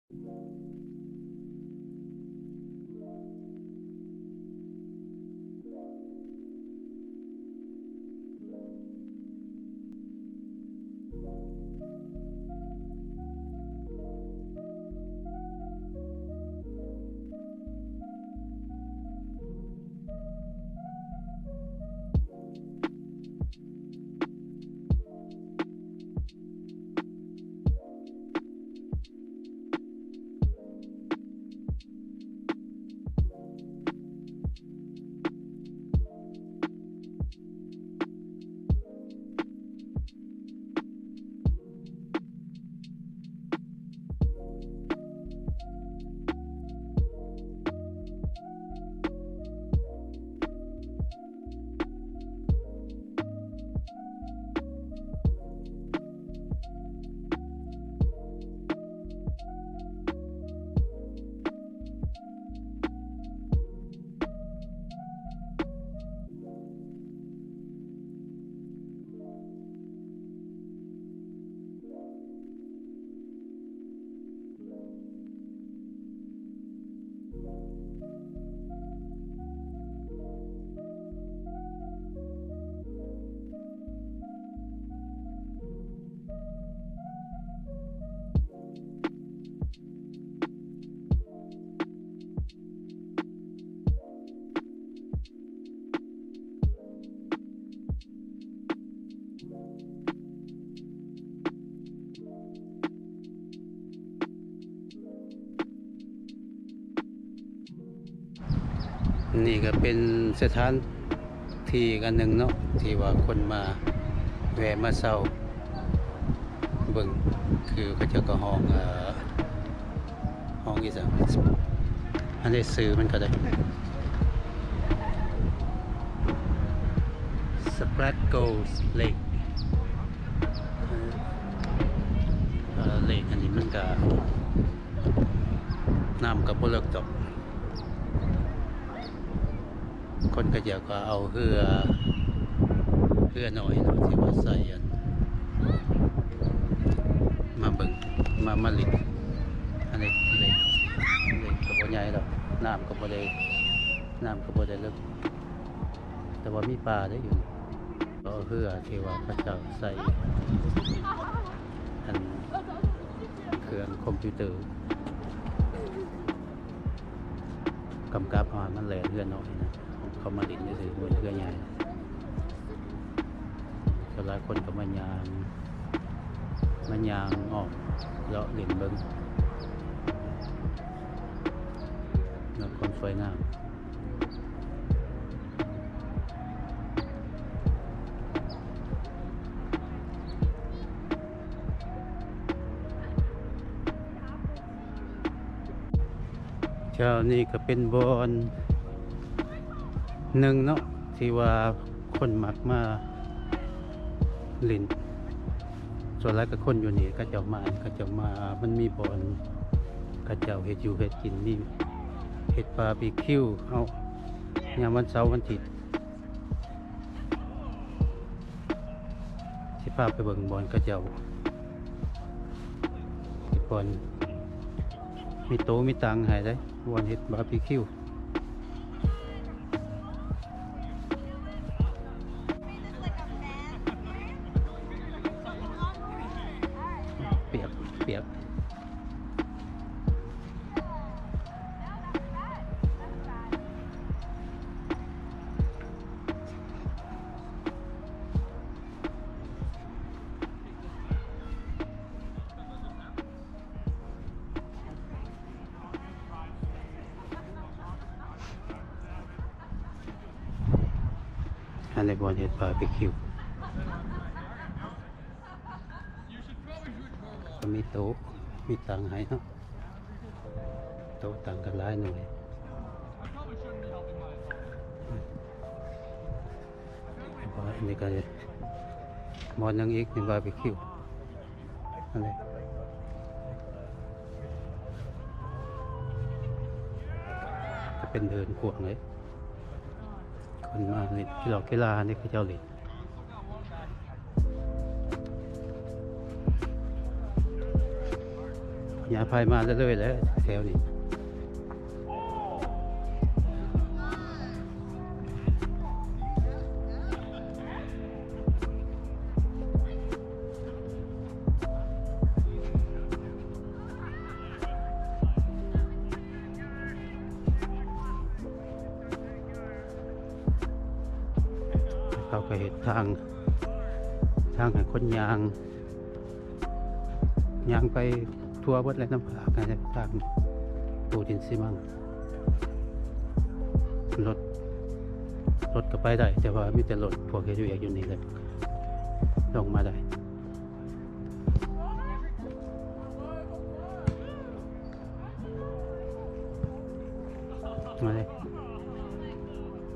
ນີ້ກໍເປັນສະຖານທີ່ອີກອັນໜຶ່ງເນາະ ທີ່ວ່າຄົນມາແວ່ມາເຊົາເບິ່ງ ຄືເຂົາເຈົ້າກໍຮ້ອງ ເອີ ຫ້ອງອີ່ຫຍັງ ອັນນີ້ຊື່ມັນກໍໄດ້ Splatgold Lake ເອີ ເລກອັນນີ້ມັນກະ ນ້ຳກະບໍ່ເລິກດອກ. ຄົນເຂົາເຈົ້າກໍເອົາເຮືອ ເຮືອນ້ອຍເນາະ ທີ່ວ່າໃສ່ອັນ ມາເບິ່ງ ມາ ມາຫຼິ້ນ. ອັນນີ້ເລກ ເລກກໍບໍ່ໃຫຍ່ດອກ ນ້ຳກໍບໍ່ໄດ້ ນ້ຳກໍບໍ່ໄດ້ເລິກ ແຕ່ວ່າມີປາໄດ້ຢູ່. ກໍເຮືອທີ່ວ່າເຂົາເຈົ້າໃສ່ອັນ ເຄື່ອງຄອມພິວເຕີ ກຳກັບເອົາໃຫ້ມັນແລ່ນເຮືອນ້ອຍນະ ເຂົາມາຫຼິ້ນຊື່ໆ ບໍ່ແມ່ນເຮືອໃຫຍ່. ສ່ວນຫຼາຍຄົນກໍມາຍ່າງ ມາຍ່າງອ້ອມເລາະຫຼິ້ນເບິ່ງ ເນາະ ຄວາມສວຍງາມ. ແຖວນີ້ກໍເປັນບ່ອນໜຶ່ງເນາະ ທີ່ວ່າຄົນມັກມາຫຼິ້ນ. ສ່ວນຫຼາຍກໍຄົນຢູ່ນີ້ ເຂົາເຈົ້າມາ ເຂົາເຈົ້າມາ ມັນມີບ່ອນເຂົາເຈົ້າເຮັດຢູ່ເຮັດກິນ ມີເຮັດບາບີຄິວເຮົາ ຍາມວັນເສົາວັນອາທິດ. ຊິພາໄປເບິ່ງບ່ອນເຂົາເຈົ້າ ບ່ອນມີໂຕະມີຕັ່ງໃຫ້ເດ້ ບ່ອນເຮັດບາບີຄິວ. ປຽກ ປຽກ. ອັນນີ້ບ່ອນເຮັດບາບີຄິວ ກໍມີໂຕະ ມີຕັ່ງໃຫ້ເນາະ ໂຕະຕັ່ງກໍຫຼາຍໜ່ວຍ. ອັນນີ້ກໍບ່ອນໜຶ່ງອີກ ມີບາບີຄິວ ອັນນີ້ ກໍເປັນເດີ່ນກວ້າງເລີຍ ຄົນມາຫຼິ້ນກິລາ ກິລານີ້ເຂົາເຈົ້າຫຼິ້ນ. ຍາໄພມາເລື້ອຍໆແຫຼະແຖວນີ້. ເຂົາກໍເຮັດທາງ ທາງໃຫ້ຄົນຍ່າງ ຍ່າງໄປທົ່ວເບິດແຫຼະ ນ້ຳພາກ ທາງປູດິນຊີມັງ. ລົດ ລົດກໍໄປໄດ້ ແຕ່ວ່າມີແຕ່ລົດພວກເຮັດວຽກຢູ່ນີ້ແຫຼະ ລົງມາໄດ້. ມາເລີຍ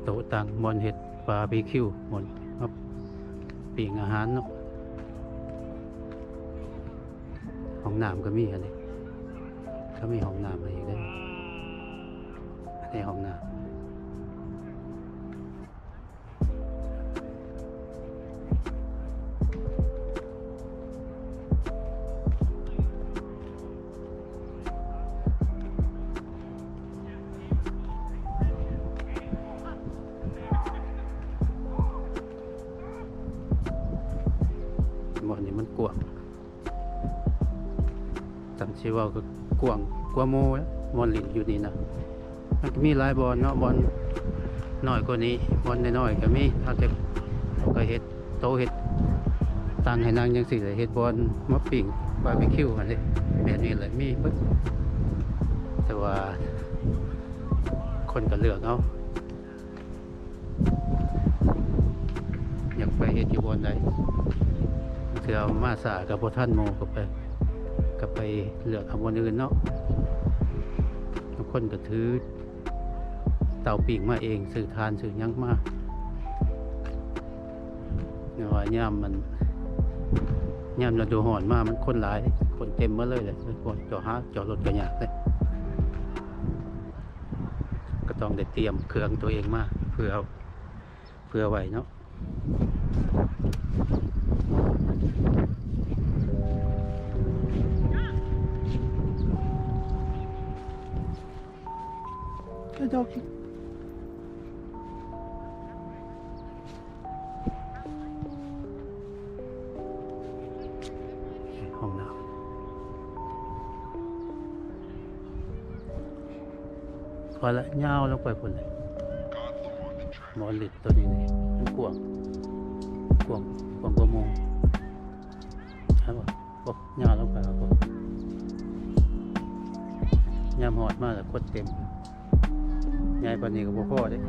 ໂຕະຕັ່ງບ່ອນເຮັດບາບີຄິວ ບ່ອນມາປີ້ງອາຫານເນາະ. ຫ້ອງນ້ຳກໍມີຫັ້ນເດ ກໍມີຫ້ອງນ້ຳໃຫ້ອີກເດ້. ອັນນີ້ຫ້ອງນ້ຳ. ບ່ອນນີ້ມັນກວ້າງ. ສ່ຳຊິເວົ້າກໍກວ້າງກວ່າໝູ່ແຫຼະ ບ່ອນຫຼິ້ນຢູ່ນີ້ນະ. ມັນກໍມີຫຼາຍບ່ອນເນາະ ບ່ອນນ້ອຍກວ່ານີ້ ບ່ອນນ້ອຍໆກໍມີ. ເຮົາຈະ ເຂົາກໍເຮັດໂຕະເຮັດຕັ່ງໃຫ້ນັ່ງຈັ່ງຊີ້ແຫຼະ ເຮັດບ່ອນມາປີ້ງບາບີຄິວຫັ້ນເດ ແບບນີ້ແຫຼະ ມີເບິດ. ແຕ່ວ່າຄົນກໍເລືອກເອົາ ຢາກໄປເຮັດຢູ່ບ່ອນໃດ ເທື່ອມາຊ້າກໍບໍ່ທັນໝູ່ ກໍໄປ ກໍໄປເລືອກເອົາບ່ອນອື່ນເນາະ. ບາງຄົນກໍຖືເຕົາປີ້ງມາເອງ ຊື້ຖ່ານຊື້ຫຍັງມາ. ແຕ່ວ່າຍາມມັນ ຍາມລະດູຮ້ອນມາ ມັນຄົນຫຼາຍ ຄົນເຕັມໝົດເລີຍແຫຼະ. ຈອດຫາ ຈອດລົດກໍຍາກເດ້ ກໍຕ້ອງໄດ້ຕຽມເຄື່ອງຕົວເອງມາ ເພື່ອ ເພື່ອໄວ້ເນາະ. ກະດອກ ຫ້ອງນ້ຳ ພໍລະ ຍາວລົງໄປພຸ້ນແຫຼະ. ໝໍລິດໂຕນີ້ນີ້ ມັນກວ້າງ ກວ້າງ ກວ້າງກວ່າໝູ່ ເຫັນບໍ່? ໂອ້ ຍາວລົງໄປ ໂອ້ ຍາມຮອດມາແລ້ວຄົນເຕັມ ໃຫຍ່ປານນີ້ກໍບໍ່ພໍເດ້.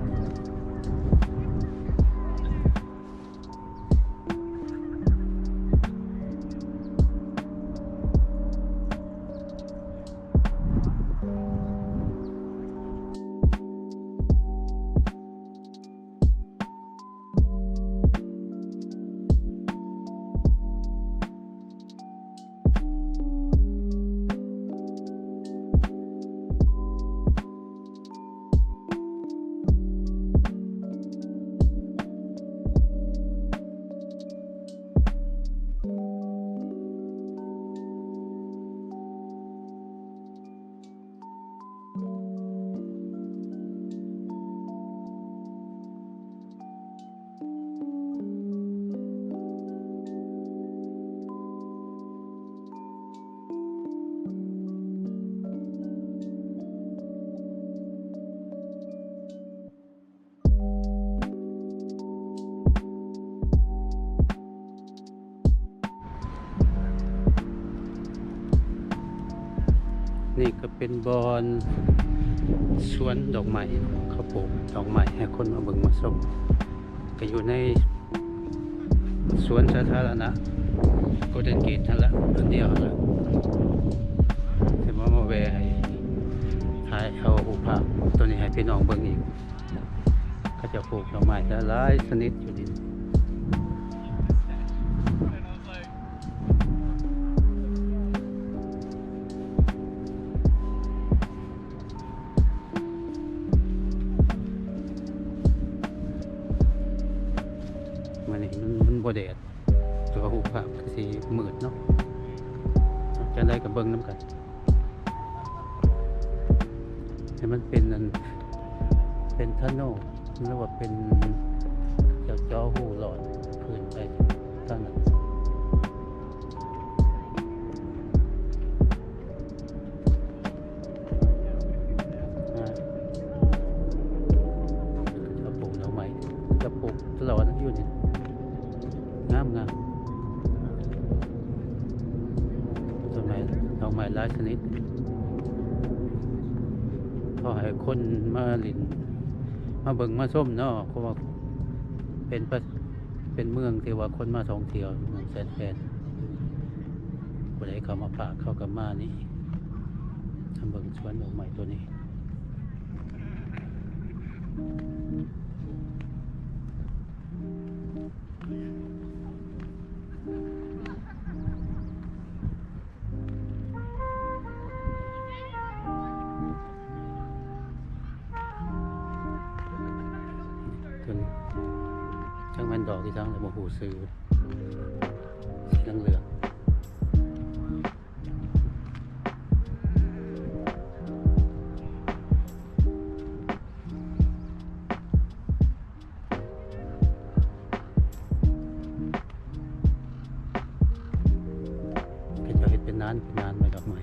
ນີ້ກໍເປັນບ່ອນສວນດອກໄມ້ ເຂົາປູກດອກໄມ້ໃຫ້ຄົນມາເບິ່ງມາຊົມ ກໍຢູ່ໃນສວນສາທາລະນະໂກລເດັນເກດຫັ້ນລະ ອັນດຽວຫັ້ນລະ ແຕ່ວ່າມາແວ່ໃຫ້ ຖ່າຍເອົາຮູບພາບໂຕນີ້ໃຫ້ພີ່ນ້ອງເບິ່ງອີກ. ເຂົາເຈົ້າປູກດອກໄມ້ຫຼາຍຊະນິດຢູ່ນີ້ ມື້ນີ້ມັນ ມັນບໍ່ແດດ ແຕ່ວ່າຮູບພາບຄືຊິມືດເນາະ ຈັ່ງໃດກໍເບິ່ງນຳກັນ. ນີ້ມັນເປັນອັນ ເປັນທະໂນ ຫຼືວ່າເປັນ ເຈົ້າຈໍຮູຫຼອດ ຂຶ້ນໄປທາງນັ້ນ ອ່າ ເຂົາເຈົ້າປູກດອກໄມ້ ເຂົາເຈົ້າປູກຕະຫຼອດຢູ່ນີ້ ງາມໆ ຕົ້ນໄມ້ ດອກໄມ້ຫຼາຍຊະນິດ ພໍໃຫ້ຄົນມາຫຼິ້ນ ມາເບິ່ງມາຊົມເນາະ ເພາະວ່າເປັນປະ ເປັນເມືອງທີ່ວ່າຄົນມາທ່ອງທ່ຽວ ເມືອງແສນແພນ ຜູ້ໃດເຂົ້າມາປາກເຂົາກໍມານີ້ ມາເບິ່ງສວນດອກໄມ້ໂຕນີ້. ຕົວນີ້ ຈັກແມ່ນດອກອີ່ຫຍັງລະ ບໍ່ຮູ້ຊື່ ສີເຫຼືອງໆ. ເຂົາເຈົ້າເຮັດເປັນນານ ເປັນນານໄວ້ດອກໄມ້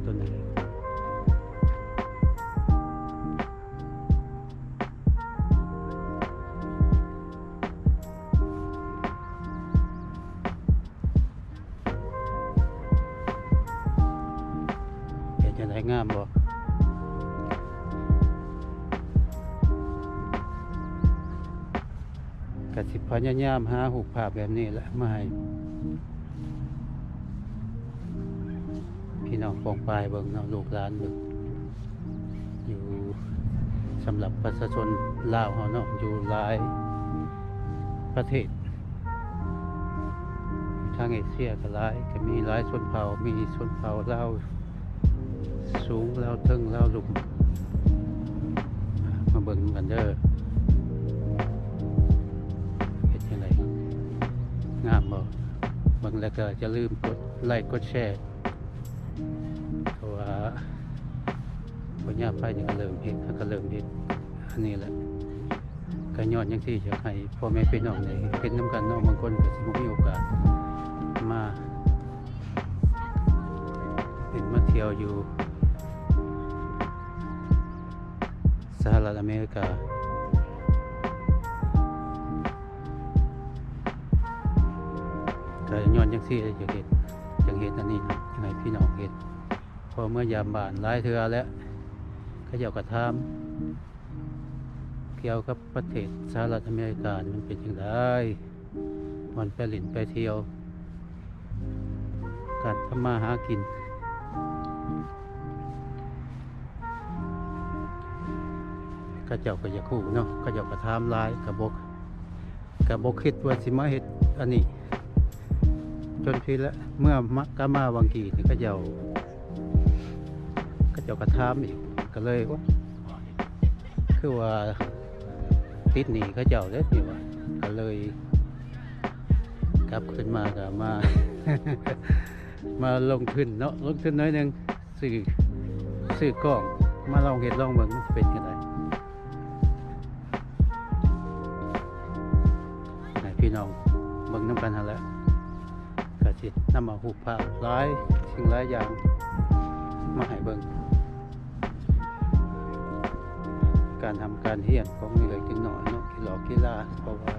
ຕົ້ນນີ້. ເປັນຈັ່ງໃດ ງາມບໍ່? ກະຊິພະຍາຍາມຫາຮູບພາບແບບນີ້ແຫຼະ ມາໃຫ້ ພີ່ນ້ອງປ້ອງປາຍເບິ່ງເນາະ ລູກຫຼານເບິ່ງ ຢູ່ ສຳລັບປະຊາຊົນລາວເຮົາເນາະ ຢູ່ຫຼາຍປະເທດ ທາງເອເຊຍກໍຫຼາຍ ກໍມີຫຼາຍຊົນເຜົ່າ ມີຊົນເຜົ່າລາວສູງ ລາວເທິງ ລາວລຸ່ມ ມາເບິ່ງນຳກັນເດີ ເປັນຈັ່ງໃດ ງາມບໍ່? ເບິ່ງແລ້ວກໍຢ່າລືມກົດໄລກ໌ ກົດແຊ ເພາະວ່າ ພະຍາໄພນີ້ກໍເລີ່ມເຮັດ ເຮົາກໍເລີ່ມເຮັດອັນນີ້ແຫຼະ ກໍຍ້ອນຈັ່ງຊີ້ ຢາກໃຫ້ພໍ່ແມ່ພີ່ນ້ອງໄດ້ເຫັນນຳກັນເນາະ ບາງຄົນກໍຊິບໍ່ມີໂອກາດມາ ເປັນມາທ່ຽວຢູ່ ສະຫະລັດອາເມລິກາ ກໍຍ້ອນຈັ່ງຊີ້ ຢາກເຮັດ ຈັ່ງເຮັດອັນນີ້ ຢາກໃຫ້ພີ່ນ້ອງເຫັນ ເພາະເມືອຢາມບ້ານຫຼາຍເທື່ອແລ້ວ ເຂົາເຈົ້າກໍຖາມກ່ຽວກັບປະເທດສະຫະລັດອາເມລິກາ ມັນເປັນຈັ່ງໃດ ບ່ອນໄປຫຼິ້ນໄປທ່ຽວ ການທຳມາຫາກິນ ເຂົາເຈົ້າກໍຢາກຮູ້ເນາະ ເຂົາເຈົ້າກໍຖາມຫຼາຍ ກໍບໍ່ ກໍບໍ່ຄິດວ່າຊິມາເຮັດອັນນີ້ ຈົນພີແລ້ວ ເມື່ອມາ ກັບມາຫວ່າງກີ້ນີ້ ເຂົາເຈົ້າ ເຂົາເຈົ້າກໍຖາມອີກ ກໍເລີຍ ໂອ້ ຄືວ່າຕິດໜີ້ເຂົາເຈົ້າເດ້ ນີ້ວ່າ ກໍເລີຍກັບຄືນມາ ກໍມາ ມາລົງທຶນເນາະ ລົງທຶນໜ້ອຍໜຶ່ງ ຊື້ ຊື້ກ້ອງ ມາລອງເຮັດລອງເບິ່ງ ມັນຊິເປັນຈັ່ງໃດ ໃຫ້ພີ່ນ້ອງເບິ່ງນຳກັນຫັ້ນແຫຼະ ກໍຊິນຳເອົາຮູບພາບຫຼາຍສິ່ງຫຼາຍຢ່າງມາໃຫ້ເບິ່ງ ການຮ່ຳການຮຽນຂອງເດັກນ້ອຍເນາະ ກິລາກິລາ ເພາະວ່າ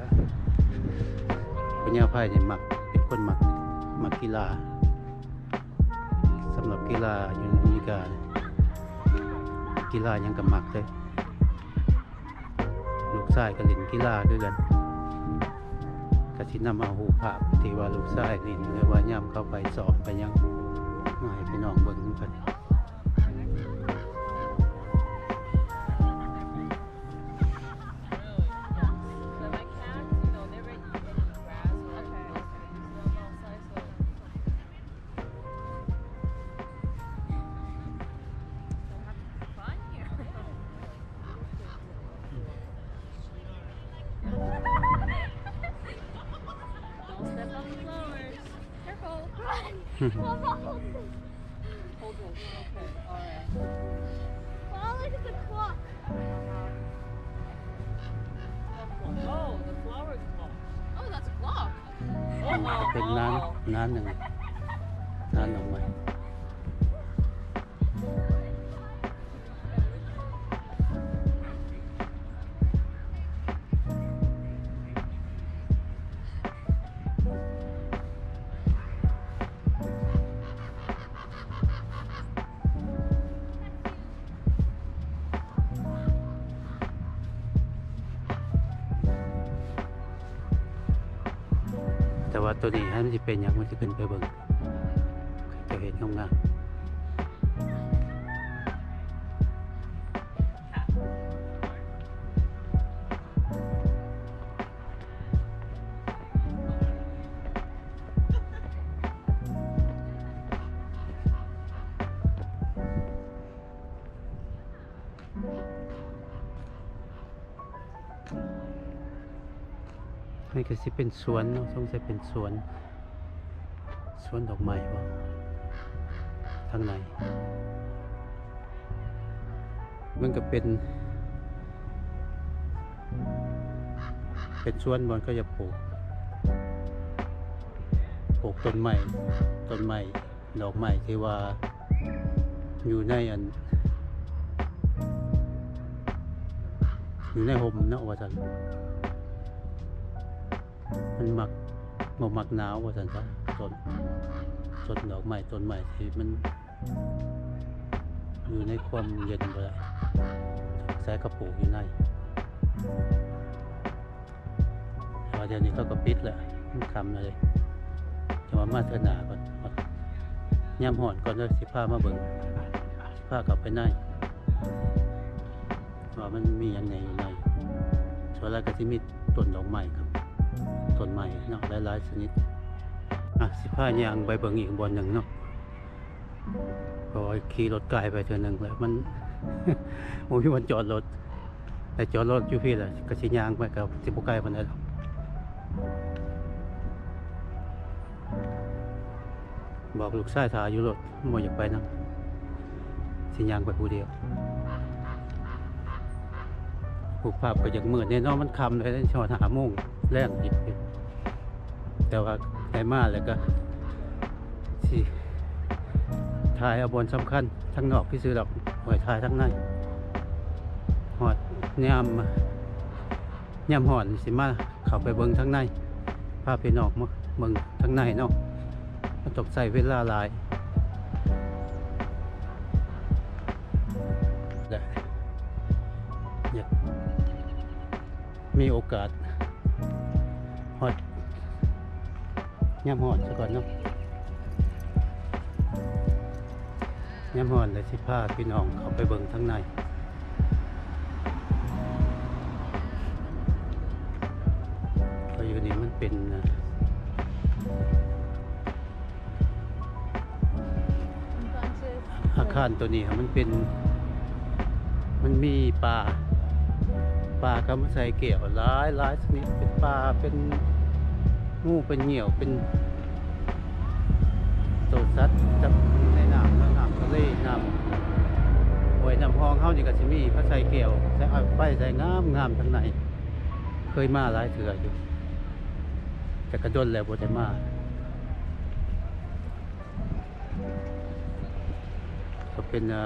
ພະຍາໄພນີ້ມັກ ເປັນຄົນມັກ ມັກກິລາ ສຳລັບກິລາຢູ່ອາເມລິກາ ກິລາຫຍັງກໍມັກເດ້ ລູກຊາຍກໍຫຼິ້ນກິລາຄືກັນ ກໍຊິນຳເອົາຮູບພາບທີ່ວ່າລູກຊາຍຫຼິ້ນ ຫຼືວ່າຍາມເຂົາໄປຊ້ອມໄປຫຍັງ ມາໃຫ້ພີ່ນ້ອງເບິ່ງນຳກັນ. Don't step on the flowers. Careful. Hold on, hold this. Hold Okay, all right. Wow, look at the clock. Oh, the flower clock. Oh, that's a clock. ອັນນີ້ກໍເປັນຮ້ານ ຮ້ານໜຶ່ງ ຮ້ານດອກໄມ້. ແຕ່ວ່າໂຕນີ້ ມັນຊິເປັນຫຍັງ ມັນຊິຂຶ້ນໄປເບິ່ງ ເຈົ້າເຮັດງາມໆ. ນີ້ກໍຊິເປັນສວນເນາະ ສົງໄສເປັນສວນ ສວນດອກໄມ້ບໍ ທາງໃນ. ມັນກໍເປັນ ເປັນສວນບ່ອນເຂົາຈະປູກ ປູກຕົ້ນໄມ້ ຕົ້ນໄມ້ ດອກໄມ້ທີ່ວ່າຢູ່ໃນອັນ ຢູ່ໃນຮົ່ມເນາະວ່າຊັ້ນ. ມັນມັກ ບໍ່ມັກໜາວວ່າຊັ້ນຊະ ຕົ້ນ ຕົ້ນດອກໄມ້ ຕົ້ນໄມ້ທີ່ມັນຢູ່ໃນຄວາມເຢັນບໍ່ໄດ້ ໃສ່ກະປູກຢູ່ໃນ. ແຕ່ວ່າດຽວນີ້ເຂົາກໍປິດແລ້ວ ມັນຄ່ຳແລ້ວເດ້. ຈະວ່າມາເທື່ອໜ້າກ່ອນ ຍາມຮ້ອນກ່ອນເດີ ຊິພາມາເບິ່ງ ຊິພາເຂົ້າໄປໃນ ວ່າມັນມີຫຍັງແດ່ຢູ່ໃນ. ສ່ວນຫຼາຍກໍຊິມີຕົ້ນດອກໄມ້ກັບຕົ້ນໄມ້ເນາະ ຫຼາຍໆຊະນິດ. ອ່ະ ຊິພາຍ່າງໄປເບິ່ງອີກບ່ອນໜຶ່ງເນາະ ເພາະວ່າຂີ່ລົດກາຍໄປເທື່ອໜຶ່ງແລ້ວ ມັນບໍ່ມີບ່ອນຈອດລົດ ແຕ່ຈອດລົດຢູ່ພີ້ແຫຼະ ກໍຊິຍ່າງໄປ ກໍຊິບໍ່ໄກປານໃດດອກ. ບອກລູກຊາຍຖ້າຢູ່ລົດ ບໍ່ຢາກໄປນຳ ຊິຍ່າງໄປຜູ້ດຽວ. ຮູບພາບກໍຢາກມືດແນ່ນອນ ມັນຄ່ຳແລ້ວ ຊິຮອດຫ້າໂມງແລງອີກ. ແຕ່ວ່າໄດ້ມາແລ້ວກໍຊິຖ່າຍເອົາບ່ອນສຳຄັນທາງນອກຊື່ໆດອກ ບໍ່ໃຫ້ຖ່າຍທາງໃນ. ຮອດຍາມ ຍາມຮ້ອນຊິມາເຂົ້າໄປເບິ່ງທາງໃນ ພາພີ່ນ້ອງມາເບິ່ງທາງໃນເນາະ ມັນຕ້ອງໃຊ້ເວລາຫຼາຍ. ແລະ ຢາກມີໂອກາດຮອດຍາມຮ້ອນຊະກ່ອນເນາະ. ຍາມຮ້ອນແລ້ວຊິພາພີ່ນ້ອງເຂົ້າໄປເບິ່ງທາງໃນ ເພາະຢູ່ນີ້ມັນເປັນ ອາຄານໂຕນີ້ມັນເປັນ ມັນມີປາ ປາເຂົາມາໃສ່ແກ້ວຫຼາຍໆຊະນິດ ເປັນປາ ເປັນງູ ເປັນຫຍ້ຽວ ເປັນ ໂຕສັດກັບໃນນ້ຳເນາະ ນ້ຳທະເລ ນ້ຳຫ້ວຍນ້ຳຮ່ອງເຮົານີ້ກໍຊິມີມາໃສ່ແກ້ວ ໃສ່ໄຟ ໃສ່ງາມໆ ທາງໃນ ເຄີຍມາຫຼາຍເທື່ອຢູ່ ແຕ່ກໍດົນແລ້ວບໍ່ໄດ້ມາ. ກໍເປັນ ເອີ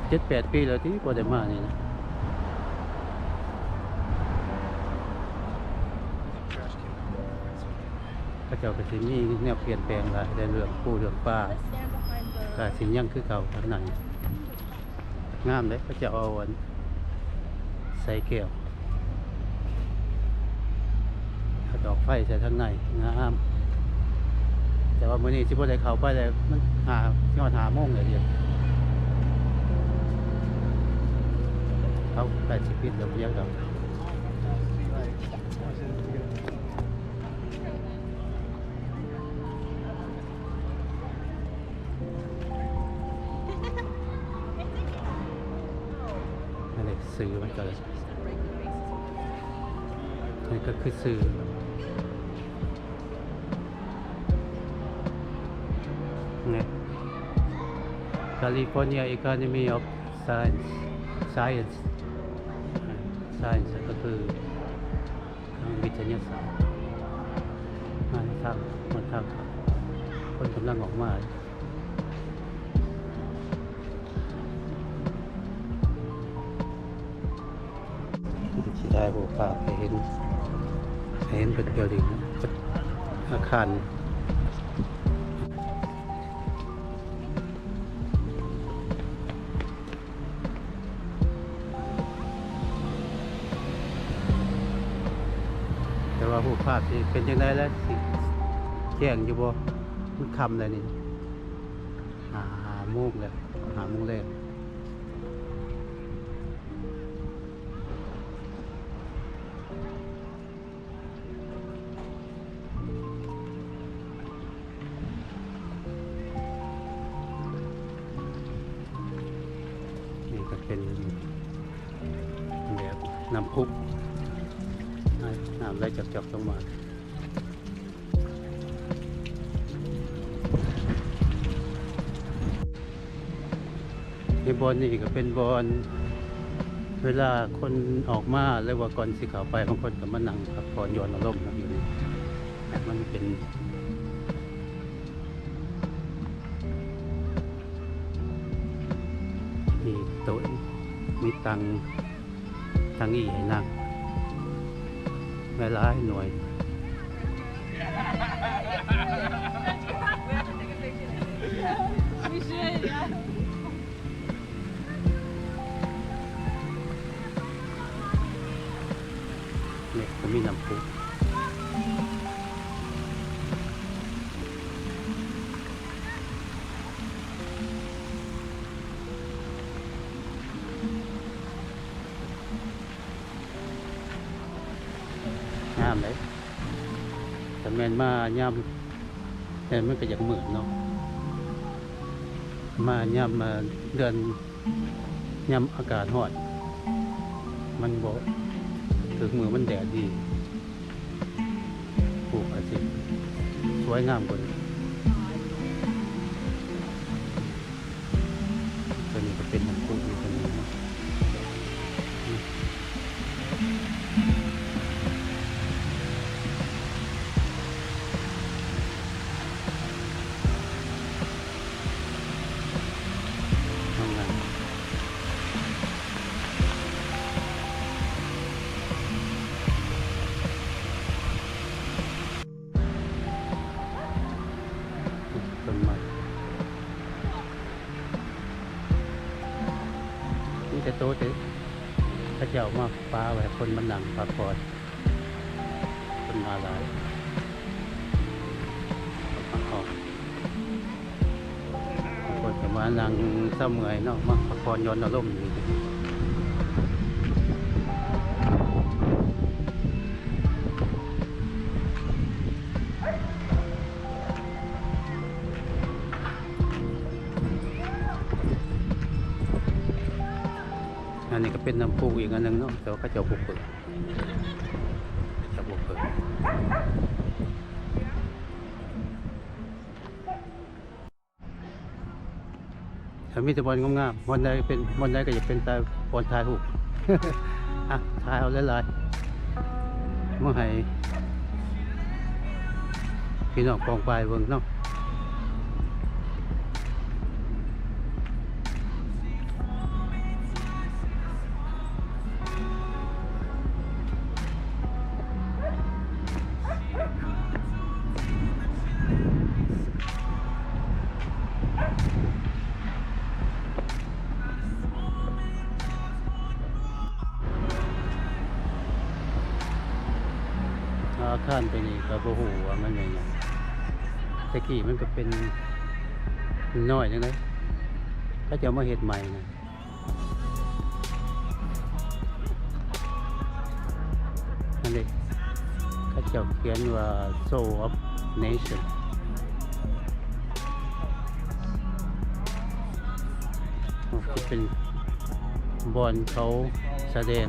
ເຈັດແປດປີແລ້ວຕິບໍ່ໄດ້ມານີ້ນະ. ເຂົາເຈົ້າກໍຊິມີແນວປ່ຽນແປງຫຼາຍໃນເລື່ອງປູເລື່ອງປາ ກໍຊິຍັງຄືເກົ່າທາງນັ້ນ. ງາມເດ້ ເຂົາເຈົ້າເອົາອັນ ໃສ່ແກ້ວ ເອົາດອກໄຟໃສ່ທາງໃນ ງາມ. ແຕ່ວ່າມື້ນີ້ຊິບໍ່ໄດ້ເຂົ້າໄປແລ້ວ ມັນຫ້າ ຊິຮອດຫ້າໂມງແລ້ວເດ ເຂົາໃກ້ຊິປິດແລ້ວ ບໍ່ຢາກເຂົ້າ. ອັນນີ້ຊື່ມັນກໍເລີຍ ນີ້ກໍຄືຊື່ ເ ນີ້ California Academy of Science Science Science ກໍຄືທາງວິທະຍາສາດ. ມາທາງ ມາທາງ ຄົນກຳລັງອອກມາ. ຊິຖ່າຍຮູບພາບໃຫ້ເຫັນ ໃຫ້ເຫັນເປັນ building ອາຄານ. ແຕ່ວ່າຮູບພາບຊິເປັນຈັ່ງໃດ ແລະ ຊິແຈ້ງຢູ່ບໍ່? ມັນຄ່ຳແລ້ວນີ້ ຫ້າໂມງແລ້ວ ຫ້າໂມງແລງ. ນີ້ກໍເປັນແບບນ້ຳພຸ ນ້ຳໄຫຼຈອກໆລົງມາ. ໃນບ່ອນນີ້ກໍເປັນບ່ອນເວລາຄົນອອກມາ ຫຼືວ່າກ່ອນຊິເຂົ້າໄປ ບາງຄົນກໍມານັ່ງພັກຜ່ອນຢ່ອນອາລົມນຳຢູ່ນີ້. ມັນເປັນ ມີໂຕະ ມີຕັ່ງ ຕັ່ງອີ່ໃຫ້ນັ່ງ ຫຼາຍໆໜ່ວຍ. ນີ້ກໍມີນ້ຳພຸ ງາມເດ້. ຄັນແມ່ນມາຍາມ ແຕ່ມັນກໍຢາກມືດເນາະ ມາຍາມ ເອີ ເດືອນ ຍາມອາກາດຮ້ອນ ມັນບໍ່ຖືກມື້ ມັນແດດດີ ຮູບອາດຊິສວຍງາມກວ່ານີ້. ຕົວນີ້ກໍເປັນນ້ຳພຸອີກຕົວໜຶ່ງເນາະ. ຕົ້ນໄມ້ ມີແຕ່ໂຕະທີ່ເຂົາເຈົ້າມາປະໄວ້ໃຫ້ຄົນມານັ່ງພັກຜ່ອນ ຄົນມາຫຼາຍ ເຂົາກໍມານັ່ງເຊົາເມື່ອຍເນາະ ມາພັກຜ່ອນຢ່ອນອາລົມຢູ່ນີ້. ອັນນີ້ກໍເປັນນ້ຳພຸອີກອັນໜຶ່ງເນາະ ແຕ່ວ່າເຂົາເຈົ້າບໍ່ເປີດ ເຂົາເຈົ້າບໍ່ເປີດ. ແລ້ວມີແຕ່ບ່ອນງາມໆ ບ່ອນໃດເປັນ ບ່ອນໃດກໍຢາກເປັນຕາ ບ່ອນຖ່າຍຮູບ. ອ່ະ ຖ່າຍເອົາຫຼາຍໆ ມາໃຫ້ພີ່ນ້ອງປ້ອງປາຍເບິ່ງເນາະ. ອາຄານຕົວນີ້ກໍບໍ່ຮູ້ວ່າມັນແມ່ນຫຍັງ ແຕ່ກີ້ມັນກໍເປັນນ້ອຍຈັ່ງໃດ ເຂົາເຈົ້າມາເຮັດໃໝ່ນະ. ອັນນີ້ເຂົາເຈົ້າຂຽນວ່າ Soul of Nation ເປັນບ່ອນເຂົາສະແດງ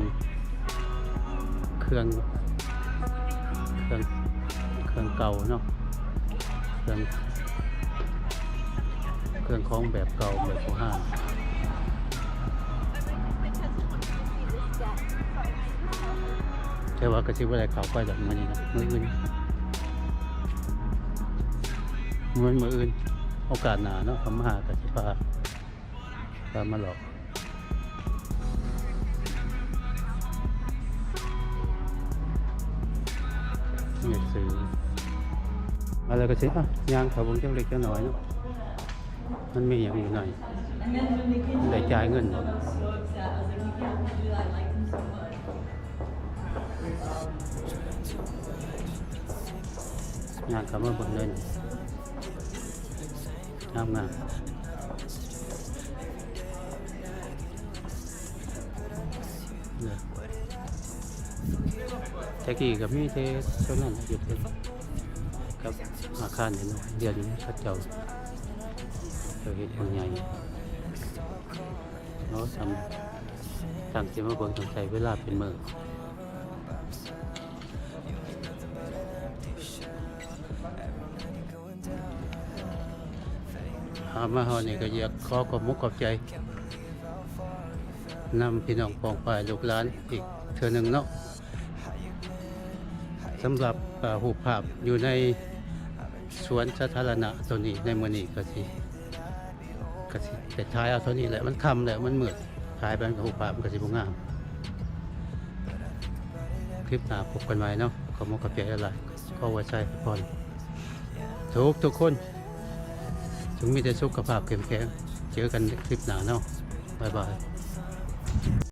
ເຄື່ອງ ເຄື່ອງ ເຄື່ອງເກົ່າເນາະ ເຄື່ອງ ເຄື່ອງຂອງແບບເກົ່າ ແບບບູຮານ ແຕ່ວ່າກໍຊິບໍ່ໄດ້ເຂົ້າໄປດອກມື້ນີ້ນະ ມື້ອື່ນ ມື້ ມື້ອື່ນ ໂອກາດໜ້າເນາະ ເຂົາມາຫາກໍຊິພາ ພາມາເລາະ ເຮັດຊື່ ມາແລ້ວກໍຊິ ອ່ະ ຍ່າງເຂົ້າເບິ່ງຈັກເລັກຈັກນ້ອຍເນາະ ມັນມີຫຍັງຢູ່ໃນ ໄດ້ຈ່າຍເງິນບໍ່ ຍ່າງເຂົ້າມາເບິ່ງເລີຍ ງາມໆ ເດີ ແຕ່ກີ້ກໍມີແຕ່ໂຊນນັ້ນແຫຼະ ຢູ່ກັບອາຄານນີ້ເນາະ ດຽວນີ້ເຂົາເຈົ້າເຮັດຫ້ອງໃຫຍ່ເນາະ ຊ່ຳ ຊ່າງຊິມາເບິ່ງຕ້ອງໃຊ້ເວລາເປັນມື້. ຫາມາຮອດນີ້ກໍຢາກຂໍຂອບມຸກຂອບໃຈນຳພີ່ນ້ອງປ້ອງປາຍລູກຫຼານອີກເທື່ອໜຶ່ງເນາະ ສຳລັບ ເອີ ຮູບພາບຢູ່ໃນສວນສາທາລະນະໂຕນີ້ ໃນມື້ນີ້ກໍຊິ ກໍຊິໄດ້ຖ່າຍເອົາເທົ່ານີ້ແຫຼະ ມັນຄ່ຳແລ້ວ ມັນມືດ ຖ່າຍໄປມັນກໍຮູບພາບມັນກໍຊິບໍ່ງາມ. ຄລິບໜ້າພົບກັນໃໝ່ເນາະ ຂອບມຸກຂອບໃຈຫຼາຍໆ ຂໍອວຍໄຊໃຫ້ພອນທຸກໆຄົນ ຈົ່ງມີແຕ່ສຸຂະພາບເຂັ້ມແຂງ ເຈີກັນຄລິບໜ້າເນາະ ບາຍບາຍ.